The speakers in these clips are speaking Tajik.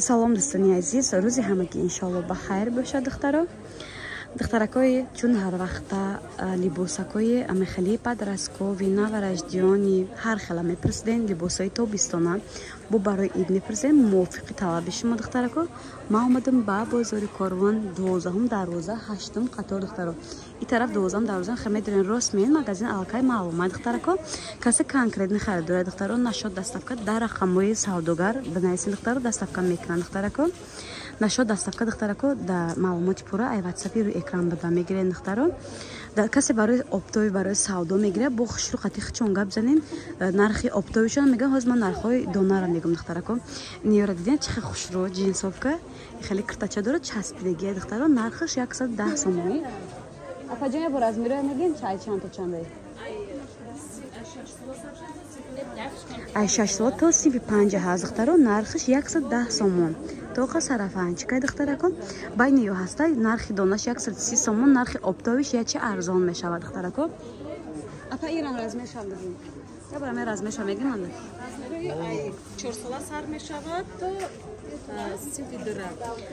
Салом, дӯстони азиз, рӯзи ҳамагӣ иншоалло ба хайр бошад, духтаро. Духтаракои, чун ҳар вақта либосакои амихели подростковый, новорождённый, ҳар хела мепурсиден, либосҳои тобистона бо барои ид мепурсиден, мувофиқи талаби шумо, духтарако, ман омадам ба бозори Корвон, 12-ум дарвоза, ҳаштум қатор, духтаро. И тараф 12-ум дарвоза хе медонен, рост меен, магазин аллакай маълума, духтарако. Касе конкретный харидора, духтаро, нашод доставка дар рақамҳои савдогар бинависен, духтаро, доставка мекунанд, духтарако. Нашод доставка, духтарако, да маълумоти пурра ай ватсапи рӯи экран буда мегирен, духтаро. Касе барои оптовый, барои савдо мегирад, бо хушрӯ қати хичон гап занен, нархи оптовый шона мегӯям. Ҳозир ман нархҳои донара мегӯям, духтарако. Ниёра диден, чӣ хел хушрӯ джинсовка, хеле киртача дорад, часпидагия, духтаро, нархаш 110 сомонӣ. Апаҷон, я бо размероя мегӯем, чай чанд то чандай? Ай 6 сола то синфи панҷа ҳаст, духтаро, нархаш 110 сомон. Тоқа сарафанчикай, духтарако, байни ё ҳаста, нархи донаш 130 сомон, нархи оптовый ш ячи арзон мешавад, духтарако. Апа, ирам размершам бигӯ, я бора ме размершам мегӯм анда. 4 сола сар мешавад то синфи дура.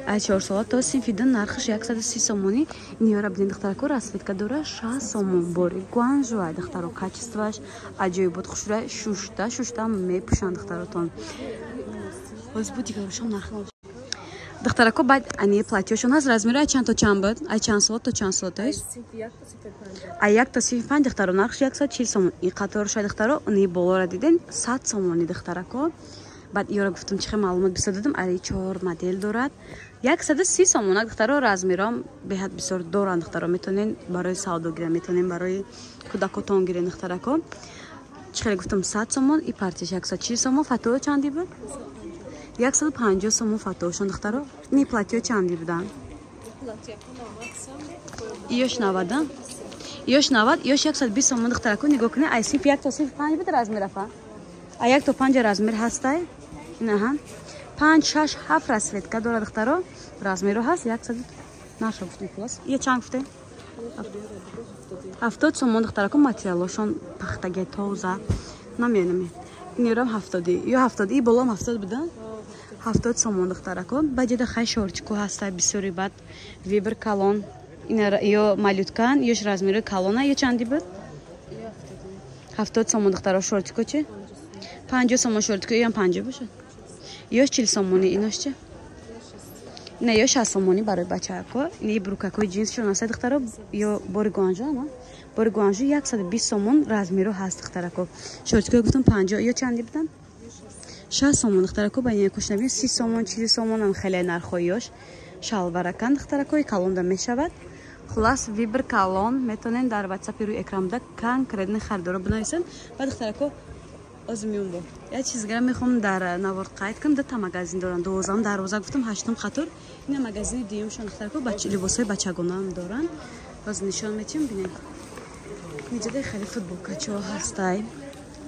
Ай 4 сола то синфи ду, нархаш 130 сомонӣ. Ниёра бинед, духтарако, расцветка дора, 60 сомон, бори Гуанжуай, духтаро, качество аш аҷоибот, хушра, шушта шушта мепӯшанд, духтаротон. Ҳозир бу дигарушам нарх, духтарако. Баъд ани платьё шон ҳаст, размери ай чанд то чанд буд? Ай чанд сола то чанд сола? То есть ай як то синфи панҷ, духтаро, нархш 140 сомон. Ин қаторшай, духтаро, ни болора диден, 100 сомони, духтарако. Баъд ёра гуфтам, чихе маълумот бисёр додам, ари чор модел дорад, 130 сомона, духтаро, размером беҳад бисёр доранд, духтаро, метонен барои савдо гирен, метонен барои кӯдакотон гирен, духтарако. Чӣ хеле гуфтам, 100 сомон, и партияш 140 сомон. Фатоё чанди буд? 150 сомон фатоашон, духтаро. Ни платьё чанди буданд? Иёш 90, иёш 90, иёш 120 сомон, духтарако. Нигоҳ кунед, ай синфи як то синфи панҷ буд размер, апа? Ай як то панҷа размер ҳастай, инаҳа, панҷ, шаш, ҳафт расцветка дорад, духтаро, размеро ҳаст. 100 наша гуфтем, хулос. Ия чанд гуфтем? 70 сомон, духтарако, материалошон пахтаги тоза. Намеянаме, инерам 70-ӣ ё 70-ӣ, и болоам 70 будан, 70 сомон, духтарако. Баъд ҷада хай шортику ҳаста бисёри, баъд выбор калон, ё малюткан, ёш размери калона. Ё чанди буд? 70 сомон, духтаро. Шортику чи? 50 сомон шортику, ёам 50 бошад, ёш 40 сомонӣ. Инош чи? Ина ё 60 сомонӣ барои бачако. Ини брюкакои ҷинсшон аста, духтаро, ё бори Гуанжу, ама бори Гуанжу, 120 сомон, размеро ҳаст, духтарако. Шортикои гуфтам 50, ё чанди будан? 60 сомон, духтарако. Ба якушнаби 30 сомон, 40 сомонам, хеле нархҳои ёш. Шалваракан, духтаракои, калонда мешавад. Хулас, выбор калон, метавонед дар ватсапи рӯи экранда конкретный харидоро бинависед. Ва, духтарако, озу меём, бо як чизгара мехоҳам дар навор қайд кунам. Дута магазин доранд, 12-ум дарвоза гуфтам, ҳаштум қатор, ина магазини дуюмшон, духтарако, либосҳои бачагонаам доранд, боз нишон метиҳам, бинед. Ниҷода хеле футболкачо ҳастай,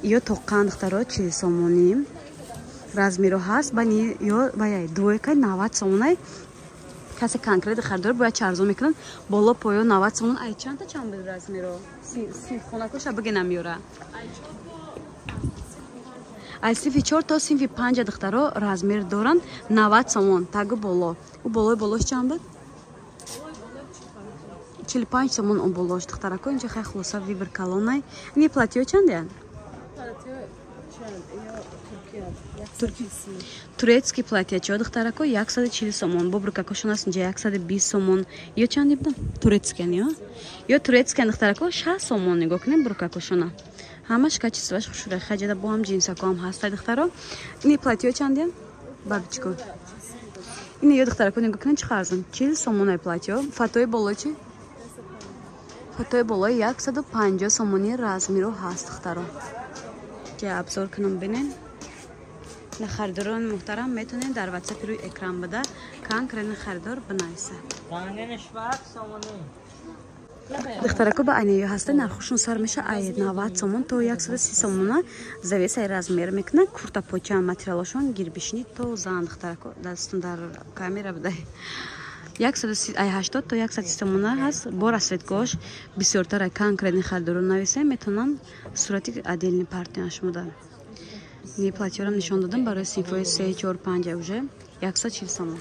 ё тоққан, духтаро, 40 сомонӣ, размеро ҳаст. Бани ё баяй двойка 90 сомонай. Касе конкрет харидор бояд чарзо мекунанд, боло поё 90 сомон. Ай чандта чанд буд размеро? Синфхонакоша бигинам, ёра аз синфи чор то синфи панҷа, духтаро, размер доранд, 90 сомон тагу боло. Ӯ болои болош чанд буд? 45 сомон он болош, духтарако. Инҷа хай, хулоса, выбор калонай. Ини платьё чандиянд? Турецкий платьячо, духтарако, 140 сомон, бо брюкакошон аст инҷа, 120 сомон. Ё чанди будам? Турецкиян ё турецкиян, духтарако, 60 сомон. Нигоҳ кунем брюкакошона, ҳамаш качество ш хушура. Хаҷада бо ҳам ҷинсакоам ҳаста, духтаро. Ини платьё чандиян, бабичко? Ини ё, духтарако, нигоҳ кунем, чӣ арзон, 40 сомонай платьё. Фатои боло чи? Фатои болои 150 сомони, размеро ҳаст, духтаро. Ки обзор кунам, бинен. Харидорони муҳтарам, метавонед дар ватсапи рӯи экран буда конкретный харидор бинависад. Духтарако, ба айнаё ҳаста, нархошон сар меша ай 90 сомон то 130 сомона, зависит ай размер мекунад. Курта поча, материалошон гирбишни тозаанд, духтарако. Дастон дар камера будай. Ай 80 то 130 сомона ҳаст, бо расцветкош бисёртар. Ай конкретный харидоро нависем, метавонанд сурати отдельный партияш муда. Не, платьёрам нишон додам, барои синфҳои се, чор, панҷ уже 140 сомон.